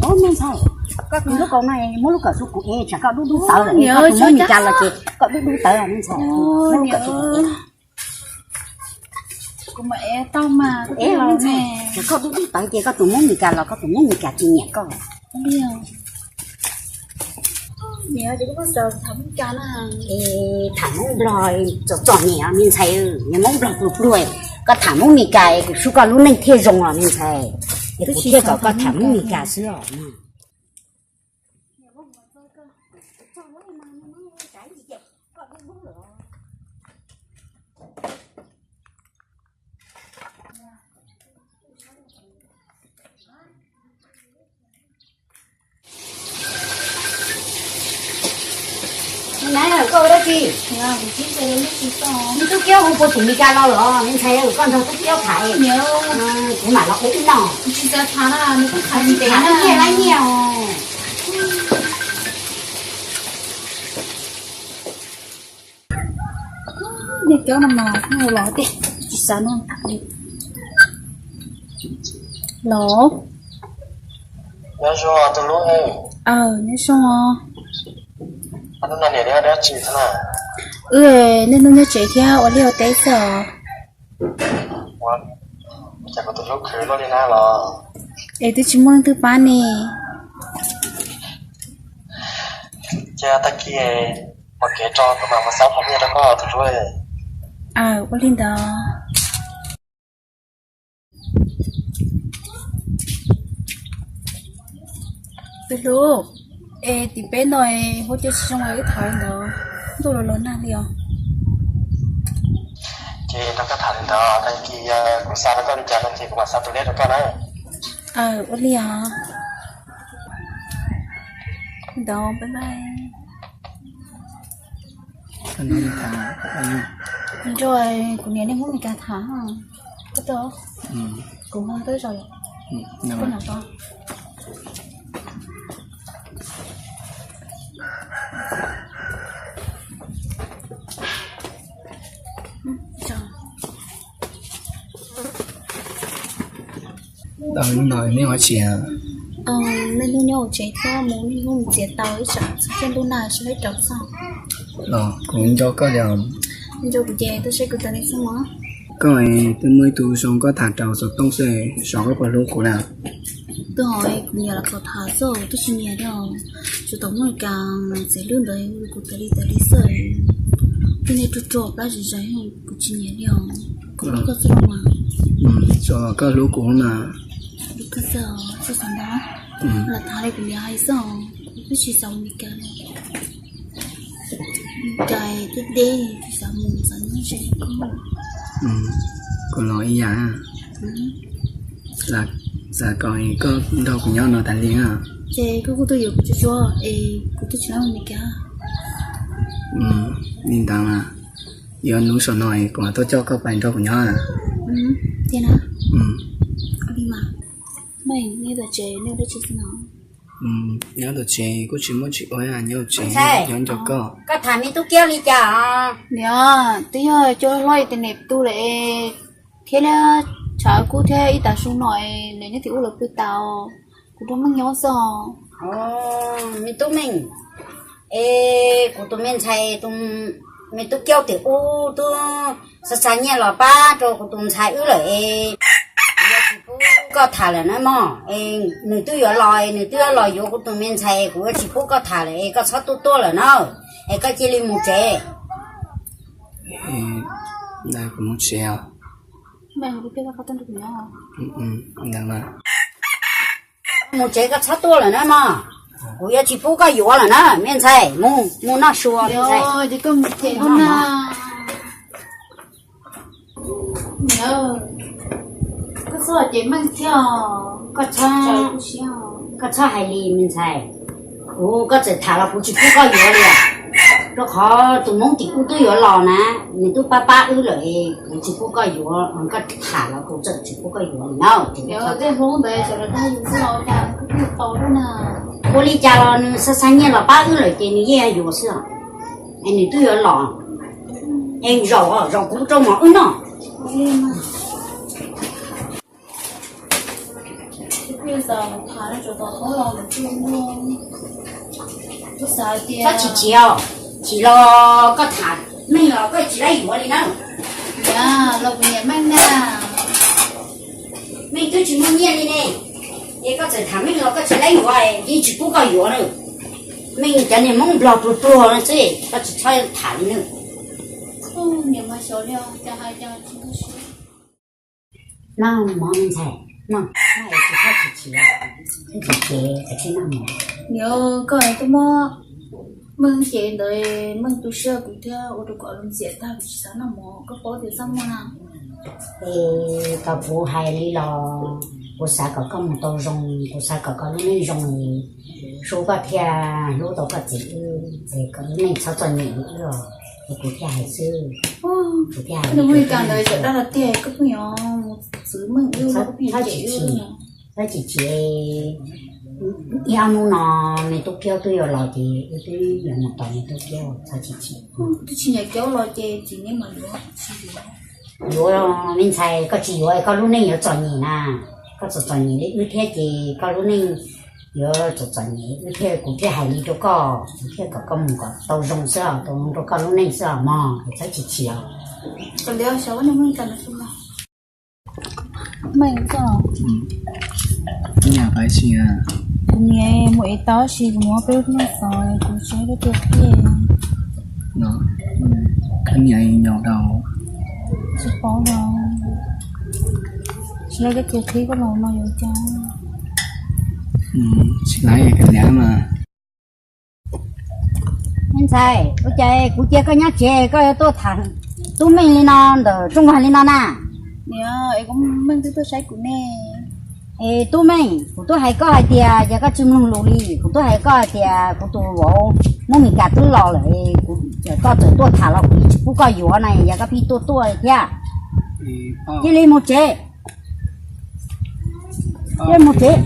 Ub, me ntxhais, koj tus lub kaus no muab lub kawm rau kuv es tsam koj dub dub tawv lawm, koj tus Hmoob Mes Kas los ces koj dub dub tawv me ntxhais. Muab lub kawm rau kuv es. Kuv mam ev tau mas, kuv ev los me ntxhais, tsam koj dub dub tawv ces koj tus Hmoob Mes Kas los koj tus Hmoob Mes Kas tsis nyiam koj. Es tham Hmoob Nplog txom txom nyem me ntxhais, niag Hmoob Nplog pluag pluag, koj tham Hmoob Mes Kas kuv xub koj lub neej thiaj zoo os me ntxhais. Es kuv thiaj kom koj tham Hmoob Mes Kas xwb os. Nab, koj ua dab tsi? Nws Tub Kiab hu puag tim Mes Kas los lawm, me ntxhais, koj nrog Tub Kiab tham, kuv mam los ua ib noj. Tsis xav tham na, nws kuj tham tsis tham nyiaj lab nyiaj os. Nej cov no mas los tej tsis xav no. Los. Nyob zoo tus hlub. Aw, nyob zoo. Wb niaj hnub nyob tsev thiab ua liaj ua teb xwb os. Cas kuv tus hlub khwv luaj li na los? Es twb tsis muaj leej twg pab ne. Ces tag kis pom kev tso kuv mam mus xauj qhov nyiaj rau koj tus hlub. Aw, ua li ntawd. Tus hlub, es tim peb ntawd huab cua tsis zoo es wb tham li ntawd, ntuj los los nag li os. Ces rau koj tham li ntawd, tag kis yog kuv xa rau koj li cas no ces kuv mam xa tus liab rau koj na. Aw, ua li os. Ntawd, bye bye. Nrog kuv niam nej Hmoob Mes Kas tham, koj tau, kuv ho tau zaum, koj nov tau. Hnub no neb ua tsi? Nej hnub nyob hauv tsev thiab mus niaj hnub mus txiav taws ib tsam txog ntuj nag sawv daws rov txog. Los kuv nco koj li os. Nco kuv ces tuaj saib kuv tas li xwb mas. Koj twb muaj ib tug zoo koj tham rau xov tooj xwb, xyov koj puas hlub kuv na. Twb hais kuv nyiam los kom tham xwb, twb tsis nyiam li os. Tsuas tau muaj ib kas txiv lub ntawd kuv tas li tas li xwb. Twb niaj ruaj ruaj plab zis zais, kuv tsis nyiam li os. Kuv hlub koj xwb los mas. Tsuas koj hlub kuv mas. Hlub koj xwb os, txhob xav ntau. Los tham li kuv niam hais xwb os, kuv twb tsis xav ua Mes Kas li. Cas deb deb tsis xav mus xav nyob ze li koj. Kuv los ib yam, xav kom koj nrog kuv nyob no tas li na. Ces koj kuj tuaj yuav kuv tsuag tsuag es kuv twb tsis lam mus Mes Kas. Li ntawd mas, yuav hnub saum no kuv mam tuaj coj koj pais nrog kuv nyob. Tiag na? Ua li mas. Mej, neb tom tsev neb ua dab tsi xwb no? Nyob tom tsev kuj tsis muaj tsis ua, nyob tsev nyob nco koj. Koj tham me tub kiab li cas? Niam, twb yog coj hlob internet tu lawm thiab, tshav kub thiab ib tag su no nws nyob tim ub lawv pw tas, kuv nrog Meej nyob xwb os. Me tub Meej, es kuv tus me ntxhais, me tub kiab tim ub twb xa xa nyiaj los pab rau kuv tus ntxhais wb lawm es, kuv yuav tsis pub koj tham lawm na mog. Es nws twb yuav los, nws twb yuav los yuav kuv tus me ntxhais, kuv yuav tsis pub koj tham lawm es koj txhob tuaj tuaj lawm na, es koj cia li mus tsev. Kuv mus tsev os. Mus tsev, koj txhob tuaj lawm na mog. Kuv yuav tsis pub koj yuav lawm na me ntxhais, mus, mus noj su me ntxhais. Koj txhob ces Meej thiab, koj txhob hais li me ntxhais. Kuv, koj txawm tham los kuv tsis pub koj yuav li, rau qhov tus Hmoob tim ub twb yuav los na, nws twb pab pab wb lawm, kuv tsis pub koj yuav, koj tham los kuv txawm tsis pub koj yuav li na. Ua li cas los nws xa xa nyiaj los pab wb lawm ces nws yeej yuav xwb, es nws twb yuav los, es zaum, zaum kuv rau mov wb noj. Txhob chim chim os, chim los koj tsis laib yuav li na. Meej twb tsis muaj nyiaj li ne, es koj txawm tham Meej los koj tsis laib yuav, yeej tsis pub koj yuav na. Meej cov niag Hmoob Nplog pluag pluag no xwb, koj tsis txhob tham li na. Noj mov me ntxhais, noj, noj es tsis txhob chim chim, txhob chim chim, koj tsis noj mov. Niam, koj twb muab Meej cev ntawd, Meej tu siab kuv thiab ua rau kuv lub ntxias tag, kuv tsis xav noj mov, koj paub tias txaj muag na. Es tau kuv hais li los kuv xav kom koj mus tau zoo, kuv xav kom koj lub neej zoo li, sub koj thiaj hlub tau koj txiv wb, es koj lub neej txhob txom nyem li wb os, es kuv thiaj hais xwb. Kuv thiaj hais li ntawd, cov dab laug tiag, koj pheej yuav mus txwv Meej wb, txhob chim chim, txhob chim chim. Ib ob hnub no me tub Kiaub twb yuav los ces wb twb yuav mus tos me tub Kiaub, txhob chim chim. Twb tsis nyiam Kiaub los ces txiv neb mam yuav. Yuav me ntxhais, koj tsis yuav koj lub neej yuav txom nyem na. Koj txom txom nyem li wb thiab ces koj lub neej yuav txom txom nyem, wb thiaj, kuv thiaj hais li rau koj, kuv thiaj kom koj mus kom tau zoo xwb os, tau zoo rau koj lub neej xwb os mog, es txhob chim chim os. Meej, kuv niam mus ev tau tab sis kuv mus ob peb hnub xov kuv tsis laib koj cia qhib. Koj niam nyaum dau. Tsis paub no, tsis laib koj cia qhib, koj los no yuav cas? Tsis laib koj niam mas. Me ntxhais, ua cas kuv cia koj nyob tsev koj yuav tuaj tham tub Meej li no ntawm rooj vag li no na? Niam, es kuv, Meej twb tuaj saib kuv ne. Es tub Meej, kuv twb hais koj hais tias yog koj tsis mloog lus li, kuv twb hais koj hais tias kuv tus vauv Hmoob Mes Kas twb los lawm, kuv, koj txawm tuaj tham los kuv tsis pub koj yuav na, yog koj pheej tuaj tuaj thiab. Cia li mus tsev. Cia li mus tsev.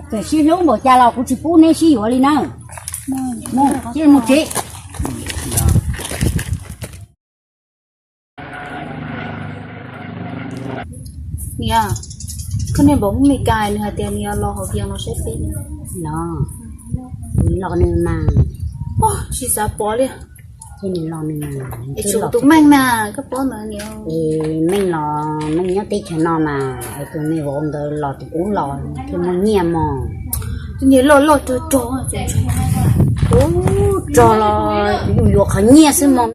Txawm sib hlub npaum cas los kuv tsis pub neb sib yuav li na. Mus, cia li mus tsev. Niam, koj niag vauv Hmoob Mes Kas nws hais tias nws yuav los hauv Vias no saib peb. Los, nws los nws mas. Tsis xav pov li. Ces nws los nws mas. Es tsum tus Meej na, koj paub ntawd niam. Es Meej los Meej nyob teb chaws no mas, es tus me vauv ntawd los tus ub los thiaj muaj nyiaj mog. Tus niag loj loj rog rog, ub, rog los yuav qhov nyiaj xwb mog.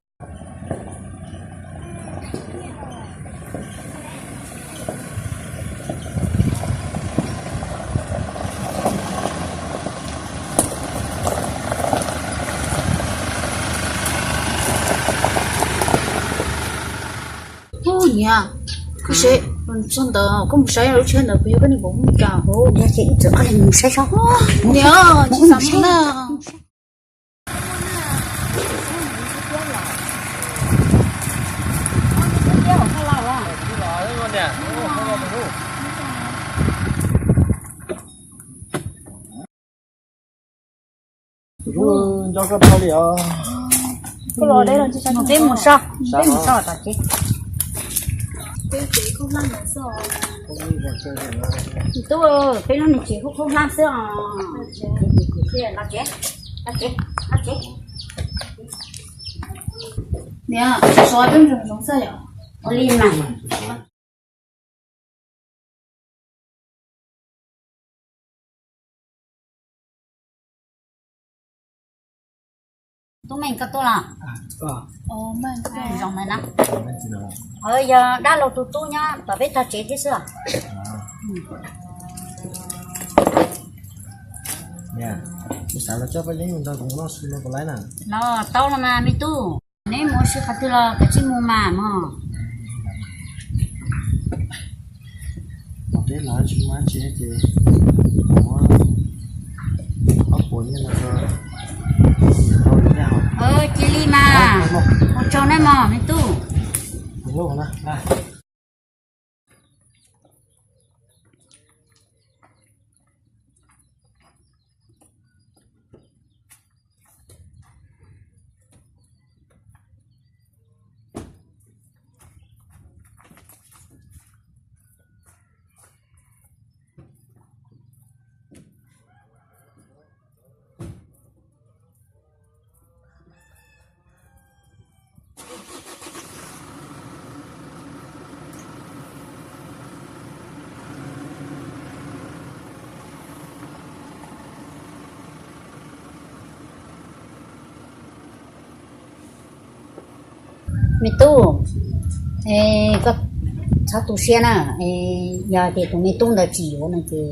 Ub, niam, koj saib, txog ntawd koj mus saib lub tsheb ntawd puas yog koj niag vauv Hmoob Mes Kas hauv. Yog ces ib txwm koj mus saib saib. Niam, tsis xav mus na. Peb mus so, peb mus so tom tsev. Tub, peb lub niag tsev khaub khaub hlab xwb os. Los tsev, los tsev, los tsev. Niam, so peb mus zoo xwb yom. Ua li mas. Tub Meej, koj tuaj los? Zoo na. Yog dab laug tus tub nyob tom peb tog tsev thiab xwb. Los tau los mas me tub, neb mus ua si qhov twg los kav tsij mus mas mog. Cia li mas, ua tsaug nej mog me tub. Me tub, koj txhob tu siab na, yog tias tus me tub ntawd tsis yuav no ces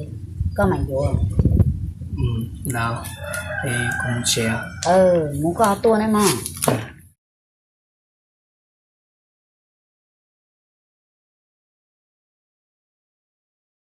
koj mam yuav. Mus koj ho tuaj na mog.